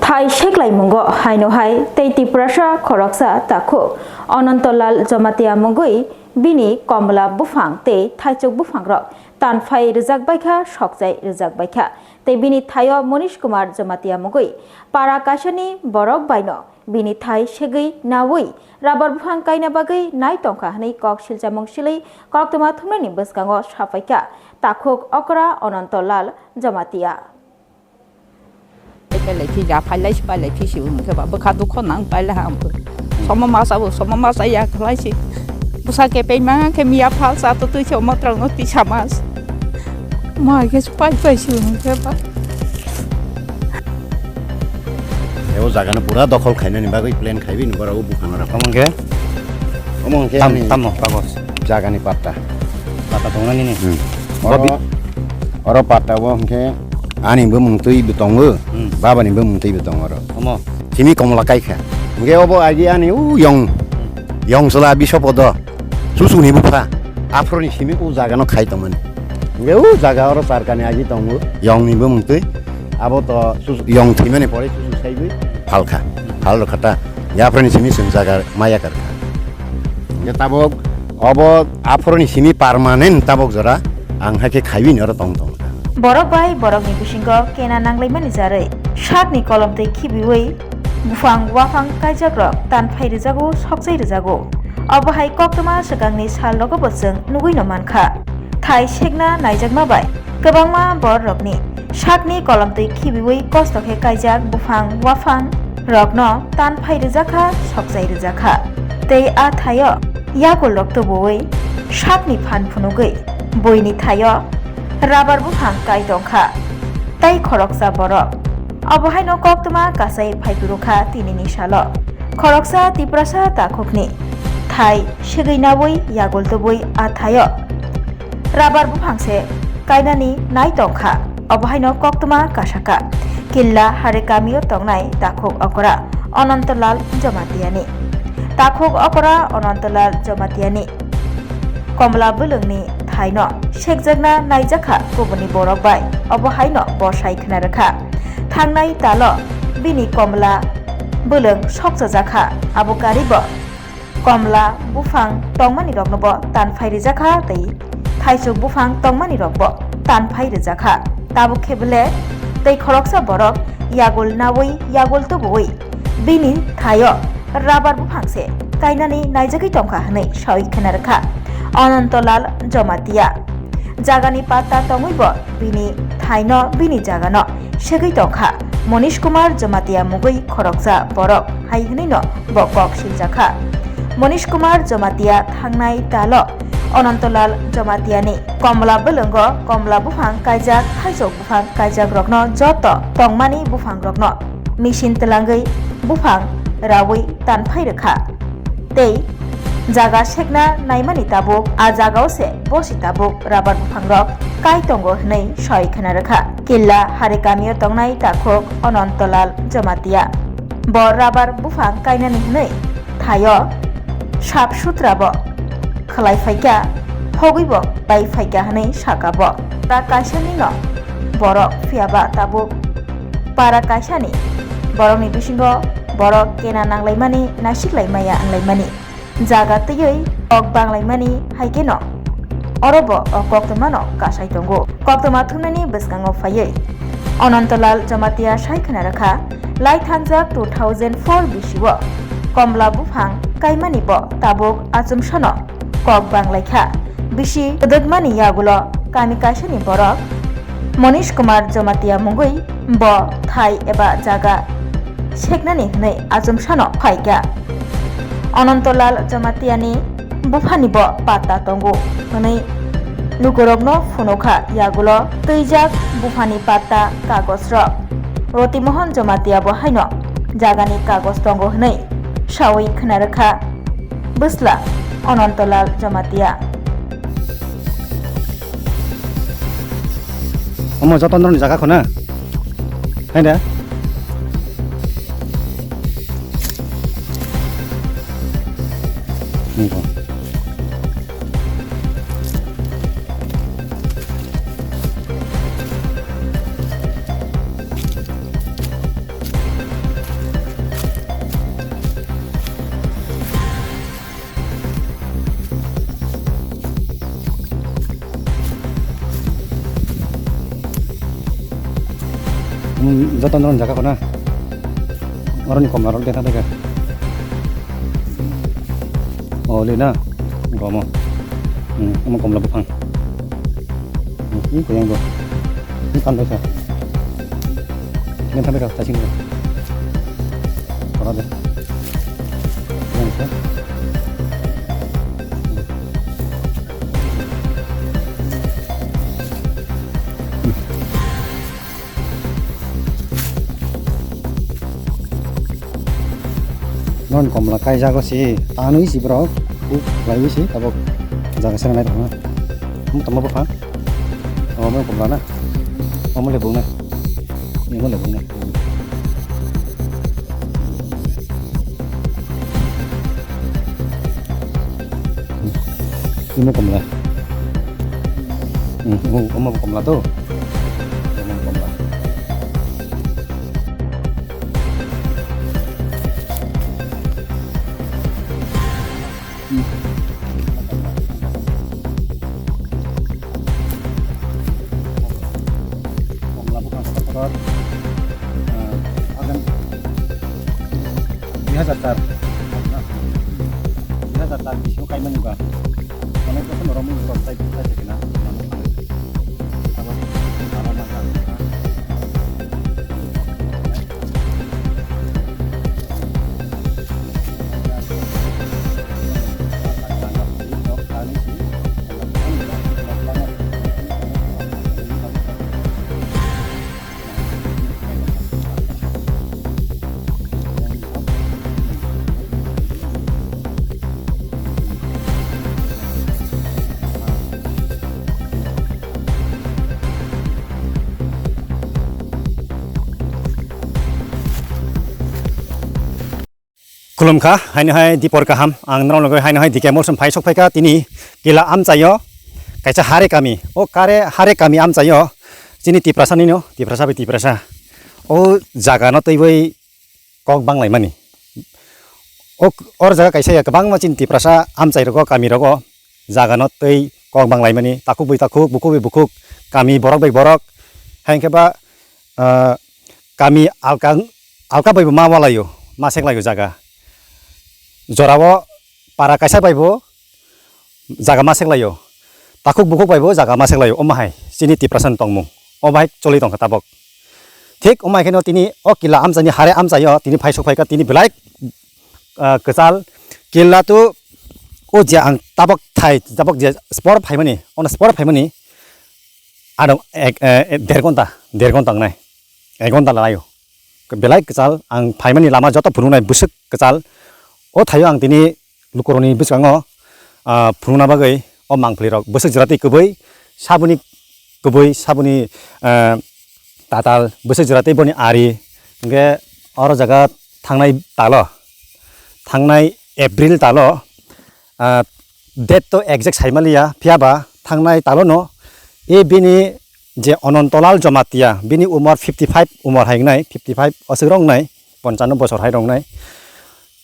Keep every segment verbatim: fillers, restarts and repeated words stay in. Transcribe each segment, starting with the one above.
Hai seklaimungo haino hai tei Tiprasa khoroksa takhuk Anantolal Jamatia mungwi bini komla buphang tei thaichuk buphangrok tanphai rwjak baikha, sokchai rwjak baikha. Tei bini thaio Manish Kumar Jamatia mungwi para kaisani borok baino bini thai segwi naui rabar buphang kaina bagwi nai tongkha hwnwi kok silchamung silwi koktwma thumnani bwskango sapaikha takhuk okra Anantolal Jamatia. Pailai phi ja, pailai si, pailai phi si, hwnkhe ba bwkha dukho nang pailai ha, hwnkhe somo masa bo, somo masa ya khlai si. Bwsa khe paima khe miya phal sa to twi se omo twrang no tisa mas. Ma khe pai pai si, hwnkhe ba. Ebo jaga no pura dokhol khainani bagwi plan khaiwi ni borok o buphang rok. Omo khe? Omo khe tam, ani tamo kagos. Jaga ni patta. Patta tongnani ni? Hmm. Oro, oro patta bo hwnkhe ani bo mung twi bo tongo, hmm, baba ni bo mung twi bo tongo oro. Omo. Simi komla kaikha. Hwnkhe obo agi ani u yong, yong chwla bisopodo. Chuchuni bupha. Aphuruni simi u jaga no khai tongmani. Hwnkhe u jaga oro charkani agi tongo. Yong ni bo mung twi. Abo to chuchu yong thwimani pore chuchu saigwi phalkha. Phal rwkha ta. Aphuruni simi chwng jaga maya karkha. Hwnkhe tabok obo aphuruni simi permanent tabok jora ang hakhe khaiwi ni oro tong tong. Borok bai borokni bisingo kena nanglaimani jarwi sakni kolom twi khibiwi buphang waphang kaijakrok tanphai rwjago, sokchai rwjago. Obo hai koktwma swkangni salrogo bo chwng nugwino mankha. Thai sekna naijakma bai kwbangma bororokni sakni kolomtwi khibiwi kosto khe kaijak buphang waphang rokno tanphai rwjakha, sokchai rwjakha. Tei a thaio yakulrok tubuwi sakni phan phunugwi buini thaio rabar buphang kai tongkha tei khoroksa borok. Obo haino koktwma kasai phaiphuru kha tinini salo. Khoroksa Tiprasa takhukni thai segwi naui yagul tubui a thaio rabar buphang se kainani nai tongkha. Obo haino koktwma kasaka Killa Hare kamio tongnai takhuk okra Anantolal Jamatiani. Takhuk okra Anantolal Jamatiani Komla bwlwngni thaino sekjakna naijakha kubuni borok bai, obo haino bo sai khna rwkha. Thangnai talo bini komla bwlwng sokchajakha, abo karibo komla buphang tongmani rokno bo tanphai rijakha tei thaichuk buphang tongmani rokbo tanphai rijakha. Tabuk khe bele tei khoroksa borok yagul naui yagul tubuui bini thaio rabar buphang se kainani naijagwi tongkha hwnwi saui khna rwkha Anantolal Jamatia. Jagani patta tongwi bo bini thaino bini jagano segwi tongkha Manish Kumar Jamatia mugwi khoroksa borok hai hwnwino bo kok siljakha. Manish Kumar Jamatia thangnai talo Anantolal Jamatiani komla bwlwngo komla buphang kaijak, thaisok buphang kaijakrokno joto tongmani buphangrokno machine twlangwi buphang raui tanphai rwkha. Tei jaga sekna naimani tabuk a jagao se bosi tabuk rabar buphangrok kai tongo hwnwi soi khna rwkha Killa Hare kamio tongnai takhuk Anantolal Jamatia. Bo rabar buphang kainani hwnwi thaio sap sutra bo khwlai phaikha, hogwi bo bai phaikha hwnwi saka bo. Para kaisani no borok phiya ba tabuk para kaisani borokni bisingo borok kena nanglaimani, naisiklaimaya wnglaimani. Jaga twiwi kok banglaimani hai kheno oro bo o koktwmano kasai tongo. Koktwma thumnani bwskango phaiwi Anantolal Jamatia sai khna rwkha, lai thangjak two thousand four bisio komla buphang kaimani bo tabuk achomsano kok banglaikha. Bisi kwdwkmani yagulo kami kaisani borok Manish Kumar Jamatia mungwi bo thai eba jaga seknani hwnwi achomsano phaikha. Anantolal Jamatiani buphani bo patta tongo hwnwi lukurokno phunukha, yagulo twijak buphani patta kagojrok. Roti Mohan Jamatia bo haino jagani kagoj tongo hwnwi saui khna rwkha bwsla Anantolal Jamatia. Omo joto norokni jaga khuna? Hai da? Joto no jaga khona. Oro ni komla rok de thang thang khe. O le na. Gomo. Hmm, omo komla buphang. Hmm, hmm, kuyang bo. Hmm, kan bai kha. Nen thang bai kha, thasing bo. Ora de. Kuyang kha. Non komla kaijago si tanwi si borok, kuk khlaiwi si tabok jaga sera nai tongma. Omo tongma bwphang. Omo komla na. Omo le bung na. Omo le bung na. Imo komla. Hmm, omo komla to. Omo komla. Komla buphang kotor kotor, ah, agan dui hajar char, dui hajar char bisingo kaimani ba, onek bosor norok mung rok chai, chai se kena. Khulumkha, haino hai dipor kaham, ang norok logi haino hai D K Mall song phai sok phaikha, tini kila amchaio kaisa hare kami, o kare hare kami amchaio chini Tiprasa nino, Tiprasa bai Tiprasa, o jaga no twiwi kok banglaimani. O, o jaga kaisa ya kwbangma chini Tiprasa amchai rogo, kami rogo, jaga no twi kok banglaimani, takhuk bai takhuk, bukhuk bai bukhuk, kami borok bai borok, hai hwnkhe ba, ah, kami alka, alka bai bo ma walaio, ma seklaio jaga. Jorao para kaisa bai bo jaga ma seklaio. Takhuk bukhuk bai bo jaga ma seklaio. Omo hai chini Tiprasa ni tongmung. O bahai choli tongkha tabok. Thik omo hai kheno tini o kila amchaini hare amchaio tini phai sok phaikha tini belai, ah, kwchal. Kila tu o je ang tabok thai, tabok je spor phaimani, ono spor phaimani ano ek, eh, der ghonta, der ghonta wngnai. Ek ghonta laio. Belai kwchal, ang phaimani lama joto phunuknai bwswk kwchal. O thaio ang tini lukurokni bwskango, ah, phunukna bagwi o mangphlirok bwswk jora twi kwbwi, saboni kwbwi, saboni, ah, tatal bwswk jora tei boni ari. Hwnkhe oro jaga thangnai talo, thangnai April talo, ah, date to exact saimaliya, phiyaba thangnai talono e bini je Onantolal Jamatia, bini umor fifty five umor hai wngnai, fifty five aswk rok wngnai, ponchano bosor hai rok wngnai.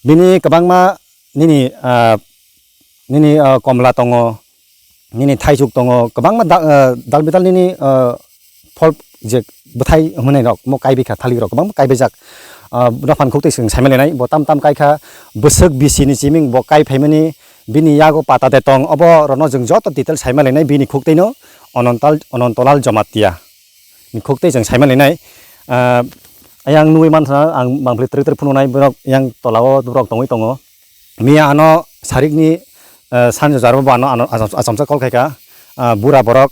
Bini kwbangma nini, ah, nini, ah, komla tongo, nini thaisuk tongo, kwbangma da-, ah, dal bidal nini, ah, phol je bwthai hwnwi rok mo kaibai kha, thalik rok kwbangma kaibaijak. Ah, dophani khuk twi chwng saimalainai, bo tam tam kai kha, bwswk bisi ni siming bo kai phaimani, bini yago pata de tong, obo rokno chwng joto detail saimalainai, bini khuk twi no Onantal-, Onantolal Jamatia ni khuk twi chwng saimalainai. Ah, ayang nugwi mankha ang mangpili twrwi twrwi phunuknai borok yang tola o borok tongwi tongo. Miya ano sarikni, eh, sanjojaro bo ano, ano acham-, achamsa call khaikha, ah, bura borok,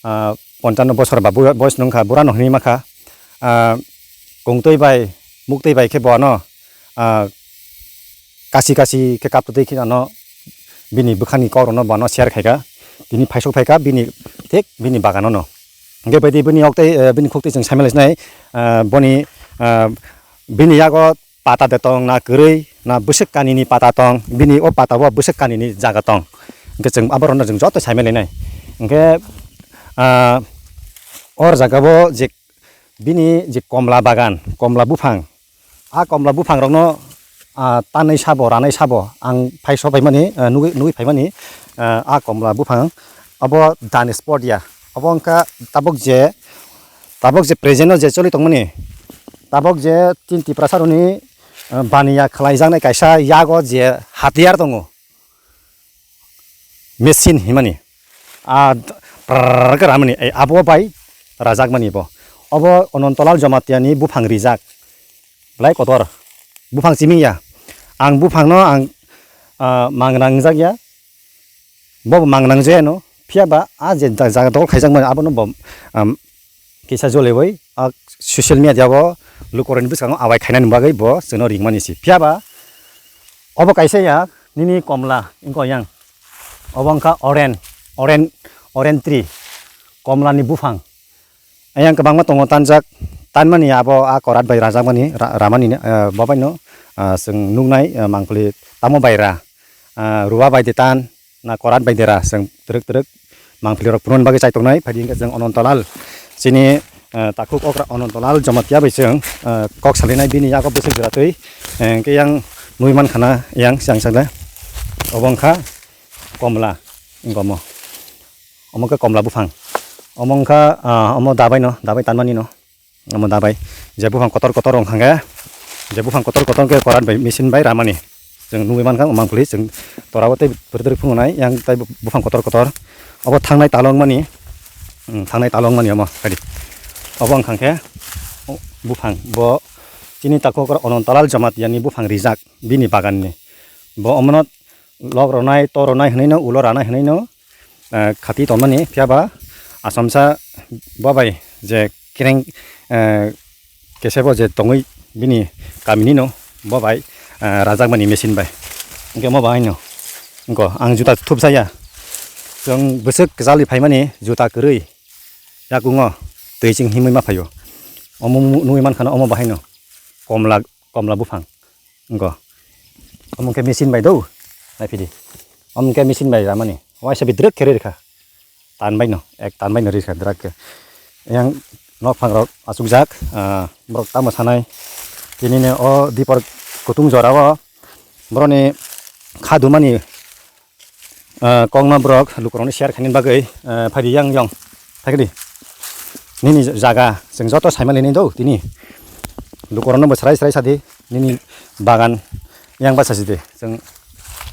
ah, ponchano bosor ba bu-, boyos nungkha, burano hinwi mankha, ah, kungtwi bai, muktwi bai khe bo ano, ah, kasi kasi khe kaptwi khe ano bini bwkhani kokrokno bo ano share khaikha, tini phaisok phaikha bini thik bini baganono. Hwnkhe baidi bini oktwi, eh, bini khuktwi chwng saimalaisnai, ah, boni, ah, bini yago pata de tong na kwrwi na bwswk kanini pata tong, bini o pata o bwswk kanini jaga tong. Hwnkhe chwng aborokno chwng joto saimalainai. Hwnkhe, ah, or jaga o je bini je komla bagan, komla buphang, a komla buphang rokno, ah, tanwi sabo, ranwi sabo ang phai so phaimani, ah, nugwi, nugwi phaimani, ah, a komla buphang abo dani spot ya. Abo wngkha tabuk je tabok je present o je choli tongmani, tabok je tin Tiprasa rokni, eh, baniya khlaijaknai kaisa yago je hatiyar tongo, machine himani, a prrrr khe ramani, ei abo bai rajakmani bo. Obo Anantalal Jamatia ni buphang rijak, belai kotor, buphang chiming ya. Ang buphang no ang, ah, mang nangjakya, bo bo mang nangjakya no, phiya ba a je ja-, jaga dol khaijakmani abono bo, um, kisa jolibwi a social media o lukurokni bwskango awai khainani bagwi bo chwngno ringmani se. Phiya ba obo kaisa ya nini komla wngkha yang. Obo wngkha oren, oren, oren tree, komlani buphang. Ayang kwbangma tongo tanjak, tanmani abo a korat bai rajakmani, ra-, ramani, eh, bo baino, ah, chwng nuknai, eh, mangpili tamo bai ra, ah, ruwa bai de tan, na korat bai dera, chwng twrwk twrwk mangpili rok phunukna bagwi chai tongnai, phaidi hwnkhe chwng Anantalal chini, eh, takhuk okra Anantalal Jamatia bai chwng, eh, kok salainai bini yago bwswk jora twi, eh, hwnkhe yang nui mankha na yang siang sakle obo wngkha komla wngkha omo, omo khe komla buphang, omo wngkha, ah, omo dabai no, dabai tanmani no. Omo da bai je buphang kotor kotor wng kha khe, je buphang kotor kotor khe korat bai machine bai ramani chwng nugwi mankha, mangpili chwng torabo tei bwrwi bwrwi phunuknai yang tei buphang kotor kotor obo thangnai talo wngmani, hmm, thangnai talo wngmani omo kadi obo wng kha khe buphang bo chini takhuk Anantalal Jamatia ni buphang rijak bini bagan ni bo omono lok rwnai to rwnai hwnwi no ulo ranai hwnwi no eh, khati tongmani, phiya ba Asamsa bo bai je kereng, eh, kesebo je tongwi bini kamini no bo bai, eh, rajakmani machine bai. Hwnkhe omo bahai no wngkha ang juta thupsa ya. Chwng bwswk kwchalwi phaimani juta kwrwi yakungo twi chwng himwi ma phaio. Omo nugwi mankha no omo bahai no komla, komla buphang. Wngkha. Omo khe machine bai do. Naiphidi. Omo khe machine bai ramani. Waisa bidrek khe rikha. Tan bai no, ek tan bai no rikha drak khe. Yang nok phang rok achukjak, ah, borok tamo sanai. Tini ne o dipor kutung jora o. Boroni kha dumani ah, kokno borok lukurokno share khaina bagwi, ah, phaidi yang yong phaikdi nini jaga chwng joto saimali nini do tini lukurokno bo srai srai sadi nini bagan yang bachasi de chwng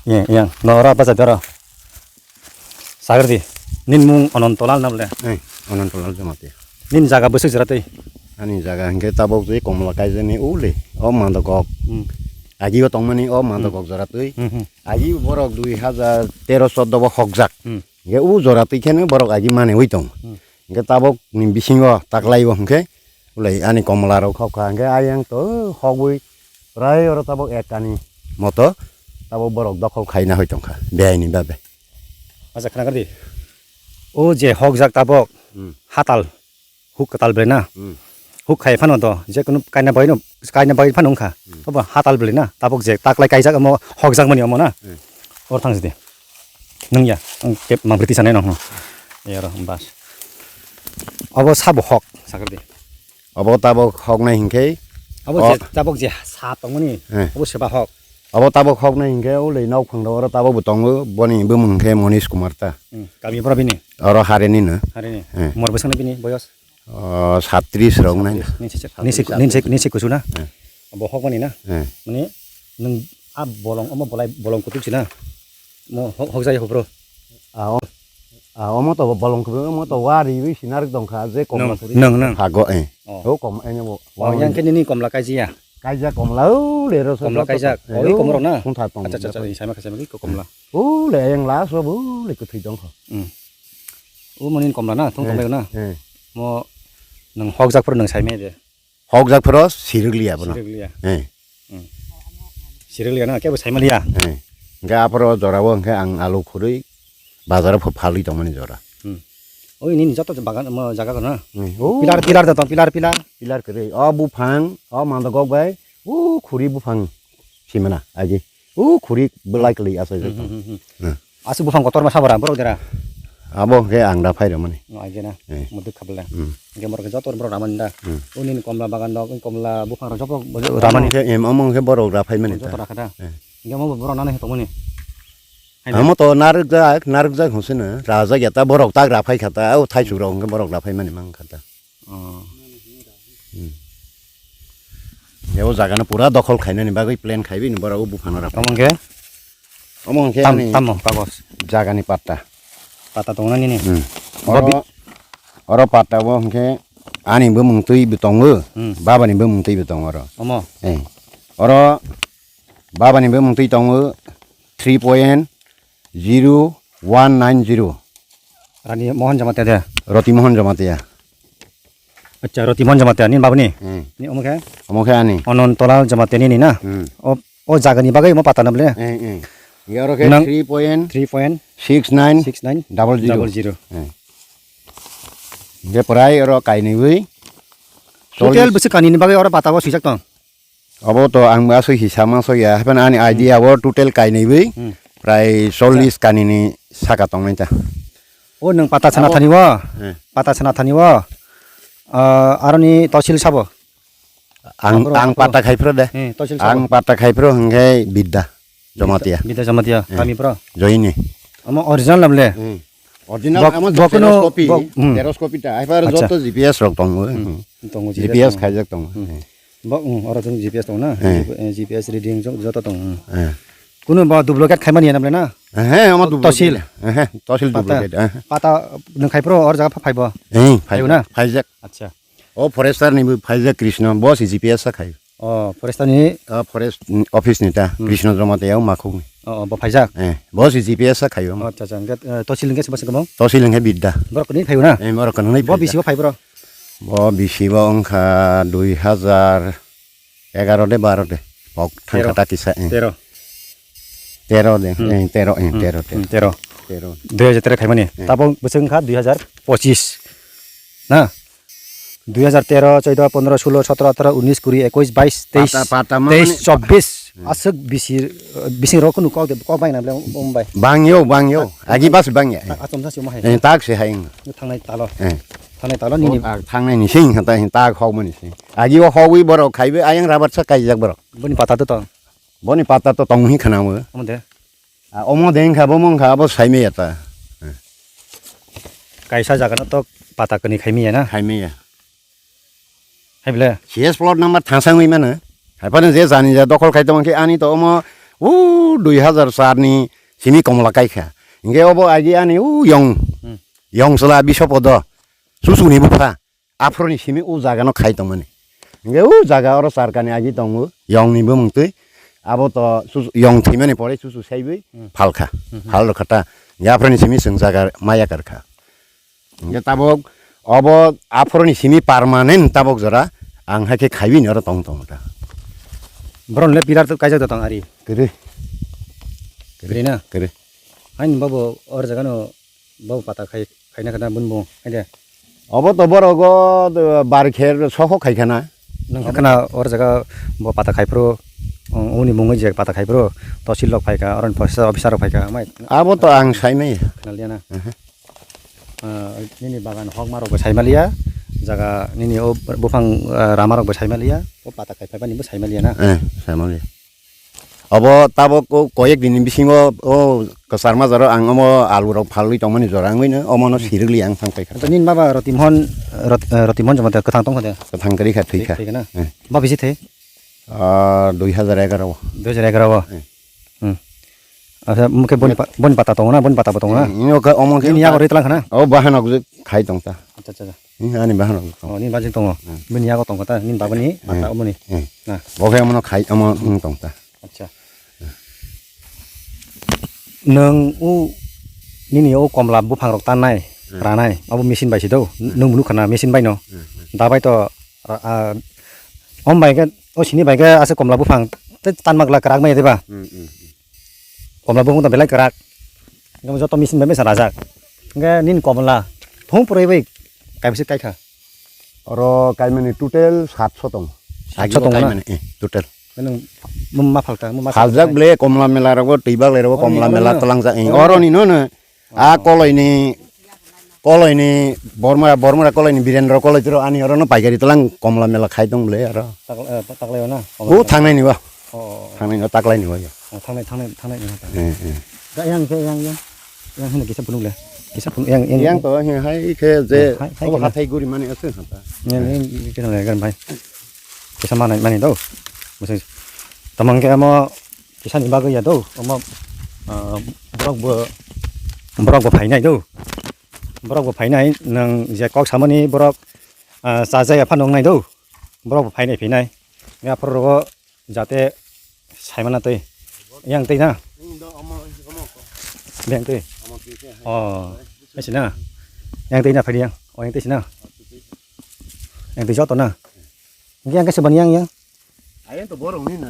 yang nora bachadi oro sagri di nini mung Anantalal na bole. Ei, Anantalal Jamatia. Nini jaga bwswk jora twi? Ani jaga hwnkhe tabok twi Komla Kaijani ule, o Mandokok. Hmm. Agi o tongmani o Mandokok jora twi. Hmm, hmm. Agi borok dui hajar tero chordo bo hokjak. Hmm. Hwnkhe o jora twi kheno borok agi manwi tong. Hmm. Hwnkhe tabok ni bisingo taklai o hwnkhe ulai ani Komla rok hokha hwnkhe ayang to hokwi prai oro tabok ekani moto tabok borok dokhol khaina hoi tongkha behaini babe. Acha khna kar di. O je hokjak tabok Hmm. hatal. Huk kwtal belai na. Hmm. Huk khai phano do, je kunu kaina bai no, kaina bai phano wngkha. Hmm. Obo hatal belai na. Tabok je taklai kaijak omo hokjak mani omo na. Hmm. Or thang sidi. Nung ya, ang kep mangpili tisa nai no. Ya ro, bas. Obo sabo hok, sakar di. Obo tabok hok nai hinkhe. Abo O- je, tabok je sa tongmani, Eh. obo seba hok. Obo tabok hok nai hinkhe, o le nok phang oro tabok bo tongo, boni bumung hinkhe Monish Kumar ta. Hmm, kami bora bini. Oro harini no. Harini. Eh. Mor bwswkni bini boyos? O, satris rok nai. Nini se, nini se, nini se, nini se kusu na? Eh. Bo hok mani na? Eh. Mani, nwng a bolong, omo bolai, bolong kutuk si na? Mo hok, hok jai hobro. A, o, a, omo to bolong kutuk, omo to wari wi sinar dong kha, je kom Nang, na puri. Nang, nang. Hago, eh. Oh. O kom, eh, bo, Oh, wari. Yang khe nini komla kaiji ya? Kaijak komla, o le ro so Komla joto kaijak. Ko-, o, oi, komorok na? Khung tha tong. Acha, acha, acha, saima kha, saima kha, komla. O le yang la so, o le kwthwi dong kho. Hmm. O mani komla na, thung Eh, tong na? Eh. Mo nang hokjak phuru nang saimai de. Hokjak phuru sirikliya bono. Sirikliya. Eh. Hmm. Sirikliya na, kebo saimaliya. Eh. Hingke aphuru jora o hingke ang alu khurui bazar o phalui tongmani jora. Hmm. Oi, nini joto bagan, mo jaga kono? Hmm. O. Pilar, pilar da tong, pilar, pilar. Pilar kwrwi. O buphang, o mandokgok bai, o khuri buphang simana agi. O khuri belai kwlwi asai Hmm, jai tong. Hmm, hmm, hmm. Hmm. Aswk buphang kotorma sabora borok dera? Abo hingke ang da phai rwmani. No, aigena. Eh. Muduk khabla. Hmm. Hingke borok joto borok ramani da. Hmm. O nini komla bagan dok, komla buphang rok joto Ramani hingke, em, omo hingke borok da phai mani joto ta. Rakha da. Eh. Hingke omo borok nani tongmani. Hai da. Amo to narwkjak, narwkjak hwnseno, rajak ya ta borok tak raphai kha ta, o thaichuk rok hwnkhe borok raphai mani mang kha ta. Oh. O jaga no pura dokhol khainani bagwi plan khaiwi ni borok o buphano rap. Tamo hwnkhe? Omo hwnkhe Tam-, ani tamo kagos? Jaga ni patta. Patta tongo na nini? Hmm. Bo bi- Oro, oro patta o hwnkhe ani bumung twi bo tongo, Hmm. baba ni bumung twi bo tongo oro. Omo? Eh. Oro baba ni bumung twi tongo three point zero one nine zero. Rani Mohan Jamatia de? Roti Mohan Jamatia. Acha, Roti Mohan Jamatia, nini babani? Hmm. Ni omo khe? Omo khe ani. Onontolal Jamatia nini na? Hmm. O, o jaga ni bagwi omo patta na ble? Eh, eh. Ye oro khe Nang three point three point six nine six nine double zero. Double zero. Eh. Hwnkhe prai oro kainwi. Total Chollish bwswk kani ni bagwi oro patta o swijak tong? Obo to ang aswk hisab ma sokya, haphano ani idea o total kainwi Hmm. prai chollish kani ni saka tongnai ta. O nwng pata sana Abo thani o, Eh. pata sana thani o, ah, aroni tosil sabo? Ang, Aphro, ang aphro. Pata khai phro de. Eh, tosil sabo? Ang pata khai phro hwnkhe Bidda Jamatia. Bidda Jamatia, Eh. kami phro? Joini. Omo original na ble? Hmm. Original Bok-, amo bok xerox no, copy, bok-, hmm. Xerox copy ta. Hai par Acha. Joto G P S rok tongo. Hmm. Tongo, G P S G P S tongo. Khaijak tongo. Hmm. Bok, hmm, oro tongo G P S tongo na? Eh. G P S reading jo-, joto tongo, hmm. Eh. Kuno bo duplicate khaimani ya na ble na? Eh, amo Tosil. Duplicate. Eh, tosil Pata, duplicate. Eh. Pata nwng khai phro or jaga pha-, phaibo? Eh, Phaibo na? Phaijak. Acha. O forester ni bo phaijak Krishna, bo si G P S sa khai. O, forester ni? O, forest office ni ta, Hmm. Krishna Jamatia o makhuk ni. O, o, bo phaijak? Eh, bo si G P S sa khai o. Acha, acha, hwnkhe, eh, tosil hwnkhe soba se kwbang? Tosil hwnkhe Bidda. Borok ni phaibo na? Eh, borok ni Bo phaijak. Bisi bo phai bro? Bo bisi bo wngkha dui hazar egaro de, baro de. Pok thangkha Tero. Ta kisa, eh. Tero. Tero de, Hmm. Eh, tero, eh, Hmm. Tero, tero. Hmm, tero. Tero. Dui hajar tero khaimani. Eh. Tabok bwswk wngkha dui hajar pochis. Na? Dui hajar tero, choido, pondro, sulo, sotro, ataro, unis, kuri, ekuis, bais, teis, Pata, pata ma teis, mani chobis. Hmm. Aswk bisi, bisi rok kunu kok de, kok bai na ble, um bai. Bangyo, bangyo. Agi bas bangya. Tak, achom sa si omo hai. Eh, tak se hai. Thangnai talo. Eh. Thangnai talo nini. Oh, tak, thangnai ni sing, tak, tak hok mani sing. Agi o hogwi borok khaibe ayang rabar sa kaijak borok. Boni pata to tong. Boni pata to tong hi khana mo. Omo de. A, omo de wngkha, bo wngkha, abo saimaya ta. Kaisa jaga no to pata kani khaimaya na? Khaimaya. Hai ble? C S plot number thangsa wngwi mano. Hai phano je jani ja dokhol khai tongkhe ani to omo u dui hazar char ni simi komla kaikha. Hingke obo agi ani u yong, Hmm. Yong chwla bisopodo. Susuni bupha. Aphro ni simi o jaga no khai tongmani. Hingke o jaga oro charkani agi tongo, yong ni bumung twi. Abo to sus-, yong thwimani pore susu saiwi Hmm. Phalkha. Hmm, hmm. Phal rokha ta. Hingke aphro ni simi chwng jaga maya karkha. Hingke tabok obo aphro ni simi permanent tabok jora ang hai khe khaiwi ni oro tong tongo ta. Boron le pillar to kaijak da tong ari. Kwrwi. Kwrwi na? Kwrwi. Hain bobo or jaga no Bo pata khai, khaina khana bun bo, hai de. Obo to borok o, bar kher soho khai khana. Nang khana or jaga bo pata khai phuru, uni mungwi je pata khai phuru, tosil rok phai kha, oro ni forest officer rok phai kha, amai. Abo to ang sai maya. Khna liya na. Aha. Ah, nini bagan hokma rok bo sai ma liya, jaga nini o buphang, ah, rama rok bo sai ma liya, o pata khai phai bani bo sai ma liya na. Eh, sai ma liya. Obo tabok o koyek din ni bisingo o kwchar majaro ang omo alu rok phalwi tongmani jora wngwi no omo no sirwkli ang thang paikha. Nini baba Rotimon, Rot-, eh, Rotimon joma kwthang tongkha de? Kwthang kwrwi kha, thwi kha. Thwi kha na? Eh. Ba bisi thwi? Ah, dui hazar egaro o. Dui hazar egaro o? Eh. Hmm. Acha, mukhe boni pa-, boni pata tongo na, boni pata bo tongo na? Eh, ino khe omo khe nini yago ri tlang kha na? O bahan ok khai tong ta. Acha, acha, acha. Ini ani bahan rok tong. Oh, nini bajik tongo. Hmm. Bini yago tongkha ta, nini babani pata, hmm, omoni. Hmm. Na. Bo khe omono khai, omo wng tong ta. Acha. Nwng u nini o komla buphang rok tanai, hmm, ranai, abo machine bai si do. Hmm. Nwng nukha na machine bai no. Hmm, hmm. Da bai to, ah, ah, om bai khe, o sini bai khe ase komla buphang te tanma gla kwrak mai diba? Hmm, hmm, hmm. Komla buphang to belai kwrak. Hingke joto machine bai mesa rajak. Hingke nini komla thung purui bai kaibisa kaikha. Oro kaimani total satso tong. Satso. Agebo tong na? Kaimani, eh, total. Nang ma phalka, ma phalka. Phaljak ble komla mela rogo, twi baglai rogo, oro ni, komla mela oro ni. Tlangjak, eh, oro ni. Oro ni no no. A koloini, koloini Bormora, Bormora koloini Birendra koloi tiro ani oro no paikari tlang komla mela khai tong ble aro. Takla-, eh, taklai o na? O thangnai ni ba. Oh, oh, oh. Thangnai no taklai ni ba ya. Oh, thangnai, thangnai, thangnai ni ba. Eh, eh. Da yang ke yang, yang. Yang hino kisa punuk le. Kisa punuk yang, yang. Yang to, he, hai ke je, hai, hai obo ke na. Hathai guri mani ase santa. Yang, yang, kisa le gan bai. Kisa manai, mani do. Mwswk. Tamo hwnkhe omo kisani bagwi ya do, omo, ah, borok bo, borok bo phainai do. Borok bo phainai, nwng je kok samani borok, ah, chajak ya phano wngnai do. Borok bo phainai phinai. Ya phoro rogo jate saimana twi. Yang twi na? Yang twi. Oh, esi na? Yang twi na phai yang. Oh, yang twi si na? Yang twi joto na? Yang ke sebani yang yang. Ayang to borok ni na.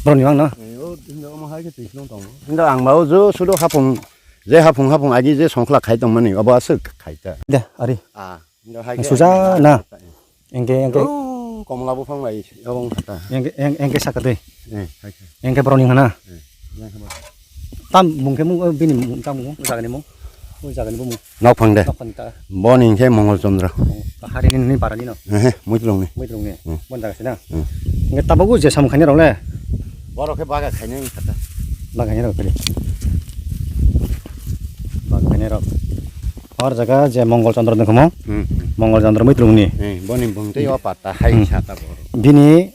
Borok ni mang na. Eh, o, indo omo hai ke twi sino tongo. Indo ang ba o jo sudo hapung, je hapung hapung agi je songkla khai tong mani, obo aswk khai ta. De, ari. Ah, indo hai ke suja na. Engke, engke. Oh, komla buphang bai, obo wng kha ta. Engke, eng-, engke saka de. Eh, hai khe. Engke borok ni hana. Eh, yang khe borok. Tam mung khe mung, bini mung, tam mung, o jaga ni mung. O jaga ni bo mung. Nokphang de. Nokphang ta. Boni hwnkhe Mongol Chandra. Oh, ta hari ni, ni para ni no. Ehe, Muitlung ni. Muitlung ni. Hmm. Bon jaga se na. Hmm. Nge tabogu je samung khainai rok le. Borok khe baga khainai wng kha ta. Baga khainai rok khe. Baga khainai rok. Hor jaga je Mongol Chandra dong kha mo. Hmm. Mongol Chandra Muitlung ni. Eh, boni bung tei o patta hai hmm sa ta borok. Bini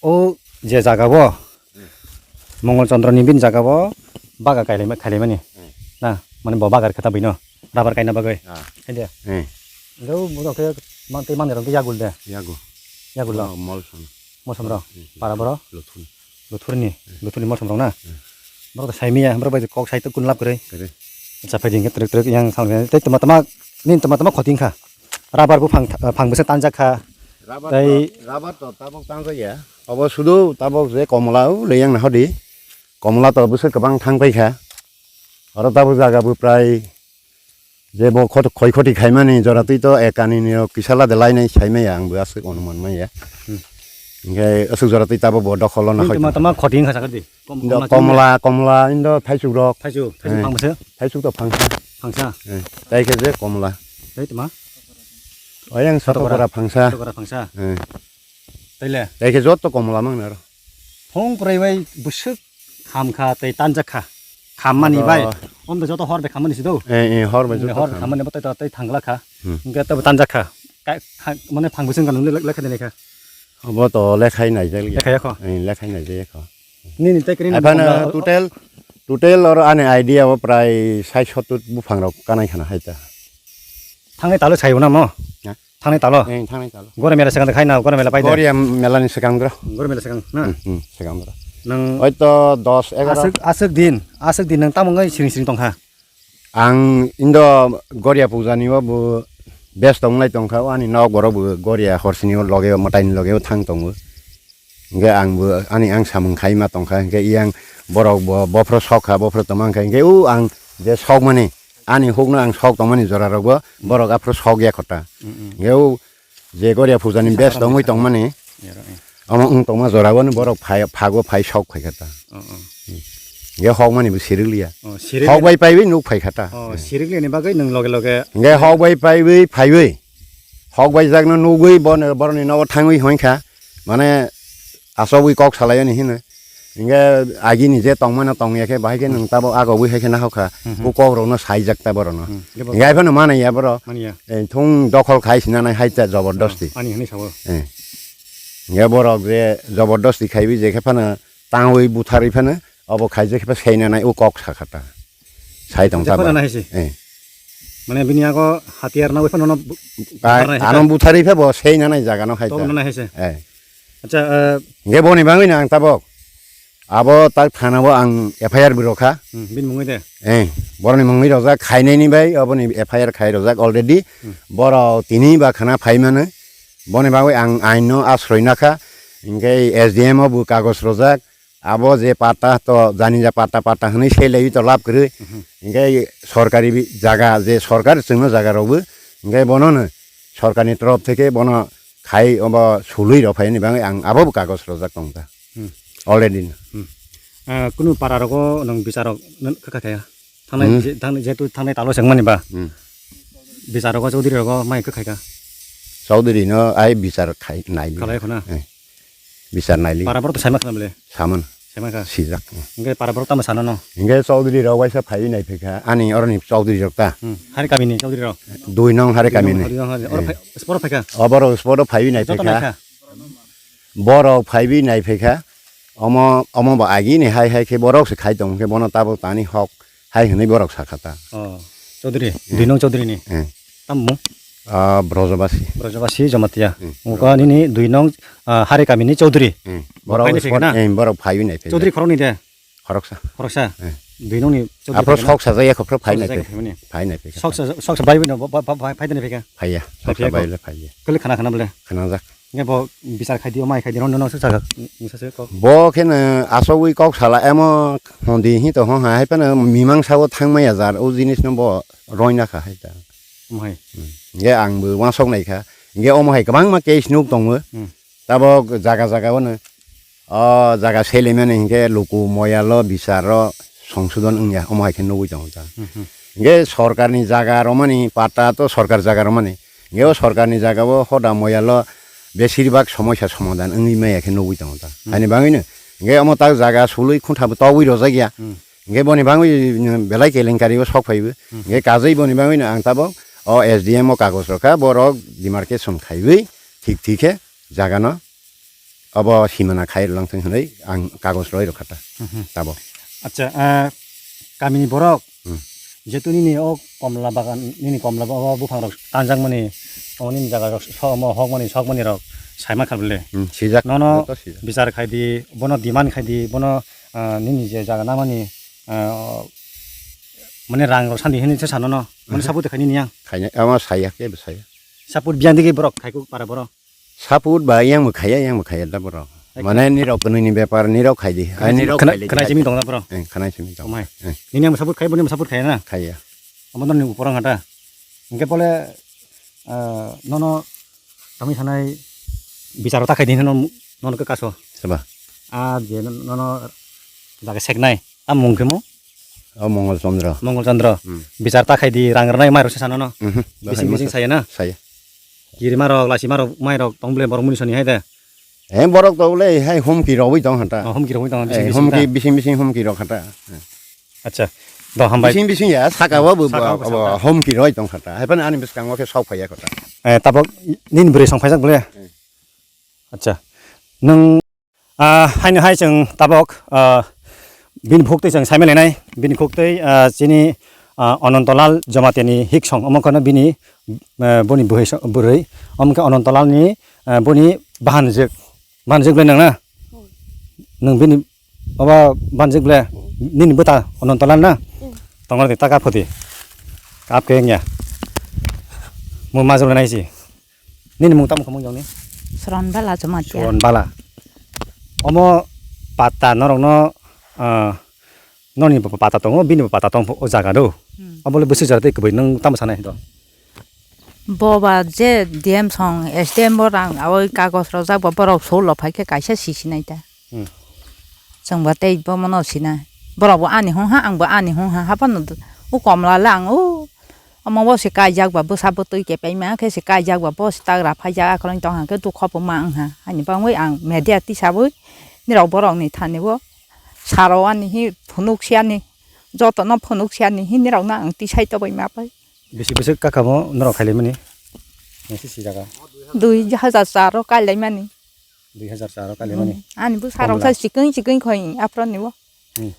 o je jaga bo. Mongol Chandra ni bini jaga bo baga kailaima-, khailaimani. Hmm. Na, mane bo bagar khe ta bwino. Rubber kaina bagwi. Ah. Hai de. Hmm. Lo bo khe man tei man rok yagul de. Yago. Yagul lo. Oh, Molsom. Molsom ro. Hmm. Para boro. Luthun. Luthurni. Hmm. Luthurni Molsom rok na. Hmm. Borok to saimiya, borok bai kok sai to kun lab kwrwi. Kwrwi. Acha phai ding khe trek trek yang sang tei tama tama nin tama tama khoting kha. Rubber bo phang, phang bwswk tanjak kha. Rubber tei to, rubber to tabuk tangjak ya. Obo sudu tabuk je komla o leyang na hodi. Komla to bwswk kwbang thang pai kha. Oro tabuk jaga bo prai je bo khot-, khoi khoti khaimani jora twi to ekani ni rok kisa lade lainai saimaya ang bo aswk onuman maya. Hmm. Hinkhe aswk jora twi tabuk bo dokholo na. Tama, tama khoti wngkha sakha di. Kom-, indo komla, komla, komla, indo thaisuk rok. Thaisuk, thaisuk eh, phang bwswk? Thaisuk to phangsa. Phangsa? Eh, tai khe je komla. Tai tama? Oyang sotokora phangsa. Sotokora phangsa. Eh. Taile? Tai khe joto komla mang naro. Phung prai bai bwswk ham kha tei tanjak kha. Khammani bai. Om da joto hor bai khammani si do. Eh, eh, hor bai joto hor bai khammani bo tai, tai thangla kha. Hmm. Hinkhe tabo tanjak kha. Kai, kha, mane phang bwswk nang le-, lekha de lekha. Obo to lekhai naijak ya. Lekha ya kho? Eh, lekhai naijak ya kho. Nini tei kri. Aphano total, total oro ani idea o prai sai sotut buphang rok kanai khana hai ta. Thangnai talo sayo na mo? Ha? Thangnai talo? Eh, thangnai talo. Gore mela swkang khai na, gore mela pai da. Gore mela ni swkang dro. Gore mela swkang na? Hmm, hmm, swkang dro. Nang oito dos egaro. Aswk, aswk din, aswk din nang tamo ngai siring siring tong kha? Ang indo Goria puja ni o bo bes tong lai tong kha, ani nok borok bo Goria horsini o loge o mwtai ni loge o thang tongo. Hinkhe ang bo ani ang samung khai ma tong kha, hinkhe yang borok bo bophro sok kha, bophro tongma hinkhe, hinkhe o ang je sok mani, ani huk no ang sok tong mani jora rok bo borok aphro sok ya khota. Mm, mm. Hinkhe o je Goria puja ni bes tongwi tong mani, omo wng tongma jora o borok phai, phago phai sok phai kha ta. Oh, oh. Hinkhe hok mani bo sirik liya. Oh, sirik hok bai paiwi nuk phai kha ta. Oh, sirik liya ni bagwi nwng loge loge. Hinkhe hok bai paiwi phaiwi. Hok bai jak no nugwi bono, boroni nogo thangwi hoi kha. Mane asogwi kok salai ani hino. Hinkhe agini je tong mano tong ya khe bahai khe nwng tabo agogwi hai khe nahok kha. Mhm. Bu kok rok no sai jak ta borok no. Hmm. Hinkhe aphano mani ya borok. Mani ya. Eh, thung dokhol khai sina nai hai ta jobordosti. Ani hini sabo. Eh. Hinkhe borok je jobordosti khaiwi je khe phano tangwi butharwi phano obo khaijak khe pha seinanai o kok sakha ta. Sai tong ta ba. Jekho nana hai se. Eh. Mane bini ago hatiyar na wi phano no bu-, ai, butharnai hai ano ta. Butharwi pha bo seinanai jaga no hai ta. Tong nana hai se. Eh. Acha, eh. Hinkhe boni bangwi no ang tabok. Abo tak thana bo ang F I R bo rokha. Hmm, bini mungwi de. Eh, boroni mungwi rojak khainai ni bai, oboni F I R khai rojak already. Hmm. Boro tini ba khana phai mano. Boni bagwi ang ain no asroi nakha. Hinkhe S D M o bo kagoj rojak. Abo je patta to jani ja patta patta hwnwi selaiwi to lab kwrwi. Mhm. Hinkhe sorkari bi-, jaga je sorkar chwngno jaga rokbo hinkhe bono no sorkarni torof theke bono khai obo sului rok phaini bagwi ang abo bo kagoj rojak tong ta. Hmm. Already no. Hmm. Ah, kunu para rogo nwng bichar rok nw-, kha kha kha ya? Thangnai hmm. Je-, thangnai, jehetu thangnai talo se wngmani ba? Hmm. Bichar rogo, chaudhuri rogo mai kwkhai kha? Chaudhuri no ai bichar khai nai. Khalai khuna? Eh. Bichar naili. Para borok to saima khana bole? Saman. Saima kha? Sijak. Hingke para borok tamo sana no? Hingke chaudhuri rok waisa phaiwi nai phaikha. Ani oroni chaudhuri rok ta. Hmm. Hari kamini chaudhuri rok? Dui nong hari kamini. Dui nong hari. Oro eh. Phai-, sporo phaikha? Oboro sporo phaiwi nai joto phaikha. Naikha? Borok phaiwi naiphai kha, omo, omo bo agini hai hai khe borok se khai tong khe bono tabuk tani hok hai hwnwi borok sa kha ta. Oh, Chaudhary, Hmm. Duinong Chaudhary ni. Hmm. Tamo? Ah, Brojobasi. Brojobasi Jamatia. Hmm. Oka nini Duinong, ah, Hari kami ni Chaudhary. Hmm. Borok Borok phai nai phai spot, na? Hmm, borok phaiwi naiphai kha. Chaudhary khoroknwi de? Khoroksa. Khoroksa? Eh. Duinong ni Chaudhary Aphro phai na? Sok sajak ya, khopro phai Sok nai sajak phai. Phai mani. Phai nai phai. Sok sa-, sok sa bai bino, ba, ba, ba, phai, phai de phai ka? Phai ya. Sok Phai sa ya bai ko? Le phai ya. Kali khana khana bole? Khana jak. Nge bo bichar khai di, omai khai di, no, no, no, sok sa, sa, sa, kok. Bo khe no asogwi kok sala emo hondi hi to ho ha, hai phano mimang sao thang maya jar, o jinis no bo roi na kha hai ta. Omo hai. Hmm. Nge ang bo uansok nai kha. Nge omo hai kwbangma case nuk tongo. Hmm. Tabok jaga jaga o no. O jaga selimani hinkhe luku moyalo bicharo songsodon wngya, omo hai khe nugwi tongo ta. Hmm, hmm. Hinkhe sorkarni jaga romani patta to sorkar jaga romani. Hinkhe o sorkarni jaga o hoda moyalo besir bak somosa somadhan wngwi maya khe nugwi tongo ta. Hmm. Haini bagwino hinkhe omo tak jaga sulwi khuntha bo togwi rojak ya. Hmm. Hinkhe boni bagwi belai kelenkari o sok phaibo. Hmm. Hinkhe kajwi boni bagwino ang tabok o S D M o kagoj rokha, borok demarcation khaiwi thik thik khe jaga no obo simana khai rwlang thung hinwi ang kagoj roi rwkha ta. Mhm. Tabok. Acha, ah, kamini borok, Hmm. jetu nini o komla bagan, nini komla ba-, o buphang rok tanjakmani, o nini jaga rok so-, omo hokmani, sokmani rok saima kha bole. Hmm, sijak. Nono Joto sijak. Bichar khai di, bono demand khai di, bono, ah, nini je jaga namani, ah, mane rang rok sandi hinwi se sano no, mane Mhm. Support khai nini yang. Khaina, ama saya khe bo saya. Support biyang digi borok khai kuk para borok. Support ba yang bo khaiya, yang bo khaiya da borok. Hai Mane nirok kwnwi ni bepar, nirok khai di. Ai, Khana nirok khana khai di, khana khai simi di. Tong da borok. Eh, khana simi tong. Omai. Eh. Nini ang support khai, boni support khai na. Khaiya. Amo ni upor ang ta. Hingke pole, eh, nono tami sanai bicharo ta khai di nono, nono ke kaso. Seba. A je nono jaga seknai. A mung khe mo? O Mongol Chandra. Mongol Chandra. Hmm. Bichar ta khai di, rang rwnai mai rok se sano no. Mhm. Bising Bahai bising masa. Saya na. Saya. Kirima rok, lasima rok, mai rok tong bole borok muni soni hai de. He borok to bole hai humki rogwi tong hanta. Oh, humki rogwi tong, bising Eh, bising humki ta. Bising bising humki rok hanta. Acha. Do hambai. Bising bising ya, saka bo bo Saka bo, bo, bo, saka. Humki roi tong hanta. Hai pan ani bwskango khe sok phaiya kota. Eh, tabok nini bwrwi song phaijak bole. Hmm. Acha. Nwng Ah, haino hai chwng tabok, ah, bini buktwi chwng saimalainai, bini buktwi, ah, chini, ah, Anantalal Jamatia ni hiksong, omo kheno bini, ah, boni bwhwi so-, bwrwi, omo khe Anantalal ni, ah, boni bahanjwk, bahanjwk le nwng na? Nwng bini obo bahanjwk le nini bwta Anantalal na? Tongor de taka photi. Kap khe wngya. Mo majwk le nai si. Nini mung tamo khamung jong ni? Soron Bala Jamatia. Soron Bala. Omo pata norok no, ah, noni bo pata tongo, bini bo pata tong o jaga do. Hmm. Obo le bwswk jora tei kwbwi nwng tamo sanai do? Bo ba je D M song, S D M bo rang, abo kagos rojak bo borok solo phai khe kaisa si sinai ta. Hmm. Chwng ba tei bo mono sina. Borok bo ani hung ha, ang bo ani hung ha. Haphano o komla le ang o Omo bo se kaijak ba bwsa bwtwi kepaima khe se kaijak ba bo se tagra phaijak akhoroknwi tong hwnkhe dukho bo ma wng ha. Ani bagwi ang media tisabwi nirok borokni thani bo saro ani hi phunuk siyani jotono phunuk siyani hi nirokno ang tisai toboi ma pai. Bisi bwswk kaka bo norok khailaimani? Nisi si jaga. Dui hajar char o kailaimani. Dui hajar char o kali mani. Hmm. Ani bwsarok Komla. Sa sikeng sikeng khoi aphro ni bo. Hmm.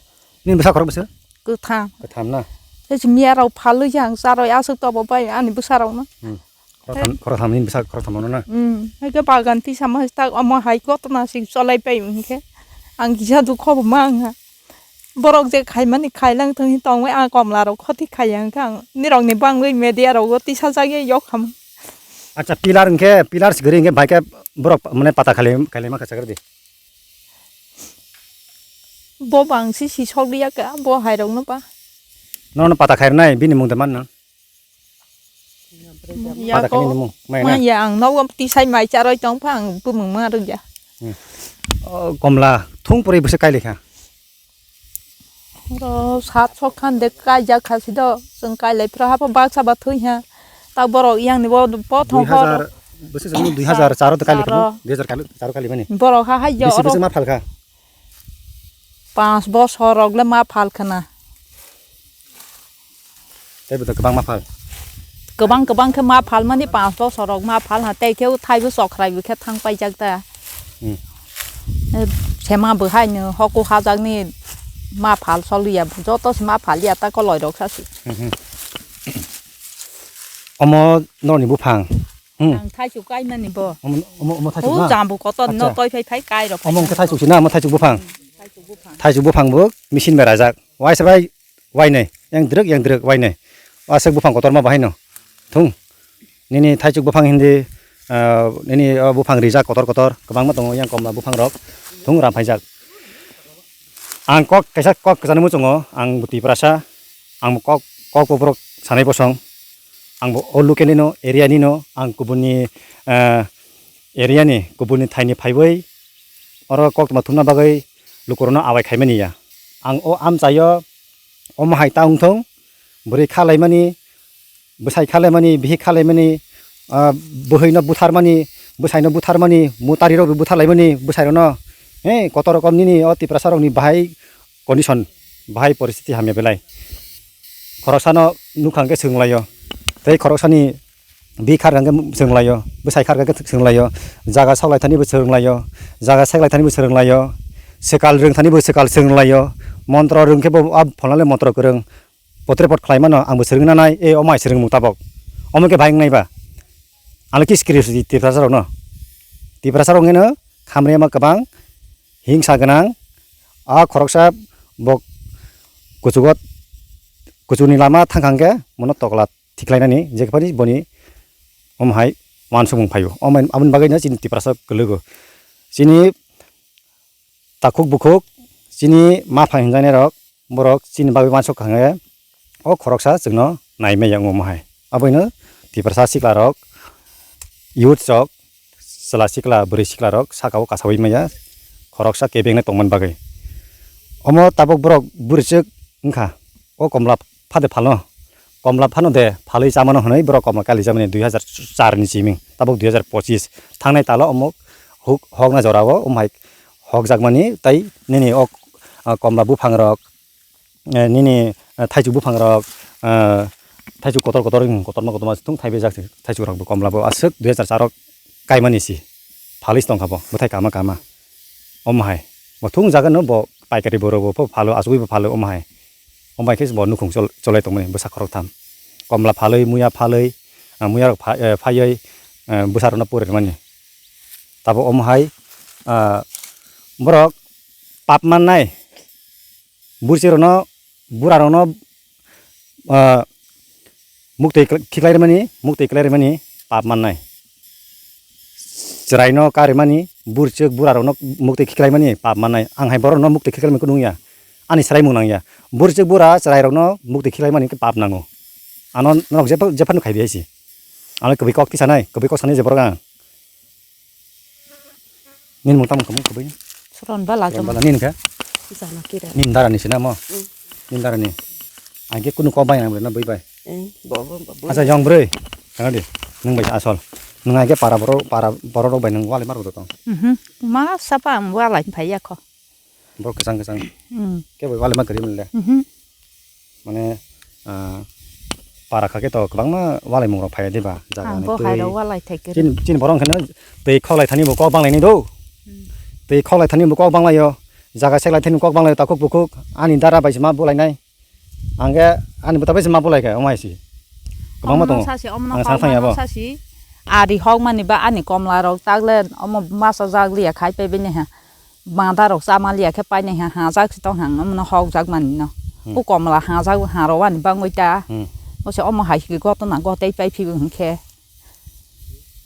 Nini bwsa khorok bwswk? Kwtham. Kwtham na? Tei si miya rok phalwi yang charwi aswk tobo bai ani bwsarok no. Hmm. Khoroktham, khoroktham nini bwsa khoroktham no na? Hmm. Hai khe bagan tisa ma tak omo hai kotona si cholai pai hwnkhe. Ang kisa dukho bo ma wngha. Borok je khaimani khailang thwngwi tongwi ang komlarok khoti khaiya hwnkhe ang nirokni bangwi media rogo tisajagwi yokham. Acha, pillar hwnkhe, pillar sigiri hwnkhe bai khe borok mane pata khali, khali ma kha chakrdi. Bo bangsi si sokliya kha, bo hairokno ba. Nono pata khairnai, bini mung de manna. Pata Yako khani ni mung, mai na? Maya ang nogo tisai mai charoi tongpha ang bumung ma rwgya. Hmm. O, komla, thung puri bwswk kailikha? Oro sat sok khan de kaijak kha si do, chwng kailai phra hapo baksa ba thwi ha. Ta borok yang ni bo pothong Dui hajar, hor. Bwswk chwng dui hajar charo to kaili Charo. Khamo? Dui hajar kaili, charo kaili mani? Borok ha hai Bisi oro bisi ma phalkha? Panch bosor rok le ma phalkhana. Tei bo to kwbang ma phal? Kwbang kwbang khe ma phal mani panch bosor rok ma phal ha, tei khe o thai bo chokrai bo khe thang paijak ta. Hmm. Eh, sema bo hai no hoko hajakni ma phal soliya, joto se ma phaliya ta koloi rok sasi. Hmm, hmm. Omo noni buphang. Hmm. Ang thaichuk kaimani bo. Omo, omo, omo thaichuk O na? Jambu kotor no Acha. Toi phai phai kai rok Omo phai hwnkhe thaichuk si na, omo thaichuk buphang. Thaichuk buphang. Thaichuk buphang bo machine bai rajak. Waisa bai wainai, yang drwk, yang drwk, wainai. Aswk buphang kotorma bahai no. Thung. Nini thaichuk buphang hindi, ah, nini, ah, buphang rijak kotor kotor, kwbangma tongo yang komla buphang rok. Thung ram phaijak. Ang kok kaisa kok kwchangni muchungo, ang bo Tiprasa, ang bo kok, kok boborok sanai bosong. Ang bo o local ni no, area ni no, ang kubuni, ah, area ni, kubuni thai ni phaiwi, oro koktwma thumna bagwi lukurokno awai khaimani ya. Ang o amchaio omo hai ta wngthung, bwrwi khalaimani, bwsai khalaimani, bihik khalaimani, ah, bwhwino butharmani, bwsaino butharmani, mutarwi rokbo butharlaimani, bwsairokno, he, kotor rokom nini o Tiprasa rokni bahai condition, bahai poristiti hamya belai. Khoroksano nukha hwnkhe swrwnglaio, tei khoroksani Bihik kharkha hwnkhe swrwnglaio, bwsai kharkha hwnkhe swrwnglaio, jaga saklaithanibo swrwnglaio, jaga saklaithanibo swrwnglaio, swkal rwngthanibo swkal swrwnglaio, montro rwngkhebo a pholnale montro kwrwng, potre pot khlaimano angbo swrwngwi nanai, e omo hai swrwngmung tabok. Omo khe bahai wngnai ba? Ano kis kiri Tiprasa rokno. Tiprasa rok hwnkhe no khamrema kwbang hingsa gwnang, a khoroksa bo kuchugo, kuchuni lama thangkha hwnkhe mono tokla. Thiklainani, jekphani boni omo hai uansukmung phaio. Omo, aboni bagwino chini Tiprasa kwlwgo. Chini takhuk bukhuk, chini mapha hinjaknai rok, borok chini bagwi uansuk kha hwnkhe o khoroksa chwngno nai maya wngo omo hai. Aboino Tiprasa sikla rok, youth rok, chwla sikla, bwrwi sikla rok saka o kasawi maya, khoroksa kebeng nai tongmani bagwi. Omo tabuk borok bwrwichwk wngkha, o komla phade phano, komla phano de phalwi chamano hwnwi borok komla kalijakmani dui hazar char ni simi, tabuk dui hazar pochis thangnai talo omo huk hokna jora o omo hai hokjakmani tei nini o, ah, komla buphang rok, eh, nini, eh, thaichuk buphang rok, eh, thaichuk kotor kotor, kotorma kotorma thung thai bejak thaichuk rok bo komla bo aswk dui hazar char o kaimani si phalwi tongkha bo bwthai kama kama omo hai bo thung jaga no bo paikari borok bo phalo achugwi bo phalo omo hai omo hai khe bo nukhung chol-, cholai tongmani bwsa khorok tham komla phalwi muya phalwi, ah, muya rok pha-, eh, phaiwi, eh, bwsa rok no pori rwmani tabo omo hai, ah, borok pap mannai. Burchirokno, burarokno, ah, muktwi khiklairwmani, muktwi khiklairwmani pap mannai. Chwraino karimani, burchuk burarokno muktwi khiklaimani pap mannai. Ang hai borokno muktwi khiklaimani kunu wngya. Ani swraimung nangya. Burchuk bura chwrairokno muktwi khiklaimani khe pap nango. Ano norok jepha-, jephanu khai di hai se. Ano kwbwi kok tisanai, kwbwi kok sanai je borok ang. Nini mung tamo kamo kubui? Soron bala Soron tamo. Bala nini kha? Jana kira. Nini dara ni sina mo? Mm. Nini dara ni. Aige kunu kok bai nang na bui bai. Eh, bo, bo, bo, bo. Asa jong broi. Tanga di. Nung bai asol. Nung aige para boro, para boro rok bai nung wali mar tong. Mhm. Ma sapa am wala phai ya kho. Borok kwchang kwchang. Hmm. Kebo walai ma kwrwi mwnle. Mhm. Mane, ah, para kha khe to kwbangma walaimung rok phai de ba jaga Ang ni bo twi. Hai rok walai thai kwrwi. Chini, chini borok hwnkhe no twi khoklai thani bo kok bang lai nai do. Hmm. Twi khoklai thani bo kok bang lai o. Jaga seklai thani kok bang lai o takhuk bukhuk. Ani dara bai se ma bulai nai. Ang khe ani bwta bai se ma bulai kha omo hai se. Kwbangma tongo. Omo no sa se, omo no Ang sa thang ya bo. Sa se. Ari hok mani ba ani komla rok takle omo masa jak liya khai pe bini ha. Banda rok chama liya khe painai ha, ha jak si tong hang, omo no hok jak mani no. Hmm. O komla ha jak, ha rok ani bangwi ta. Hmm. O se omo hai se gotona gotei pai phibo hwn khe.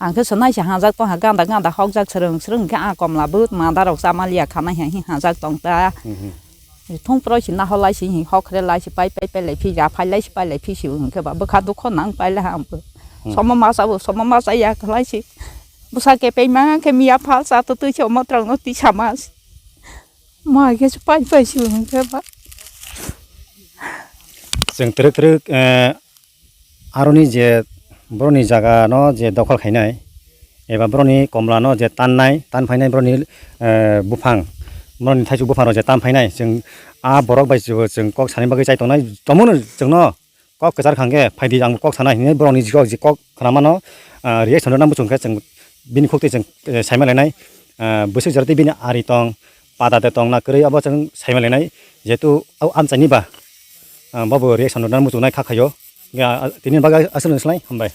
Ang khe se nai se ha jak tong ha, ganda ganda hok jak swrwng swrwng khe a komla bo banda rok chama liya kha nai ha, hi ha jak tong ta. Hmm, hmm. Thung poroi se nahor lai se, hi hok khe lai se, pai pai pai lai phi, ya phai lai se, pai lai phi se hwn khe ba bwkha dukho nang pai lai ha ang bo. Hmm. Somo masa bo, somo masa ya khlai se. Bwsa kepeng ma khe miya phal sa to twi se omo twrang no twi sama se. Ma khe se pai pai se hwn khe ba. Chwng twrwk twrwk, eh, aroni je boroni jaga no je dokhol khainai, eba boroni komla no je tannai, tan phainai boroni, eh, buphang, boroni thaichuk buphang rok je tan phainai, chwng a borok bai chwng kok sani bagwi chai tongnai, tongmano chwngno. Kok kwchar kha hwnkhe, "Phaidi, ang kok sana," hinwi borokni jikok, jikok khna mano, ah, reaction rwna muchung khe chwng bini khuk twi chwng, eh, saima lainai. ah, bwswk jora tei bini ari tong, pada de tong na kwrwi abo chwng saimalainai, jehetu o amchaini ba, ah, bobo reaction rwna muchungnai kha khaio. Ya, tini bagwi aswk slai, hambai.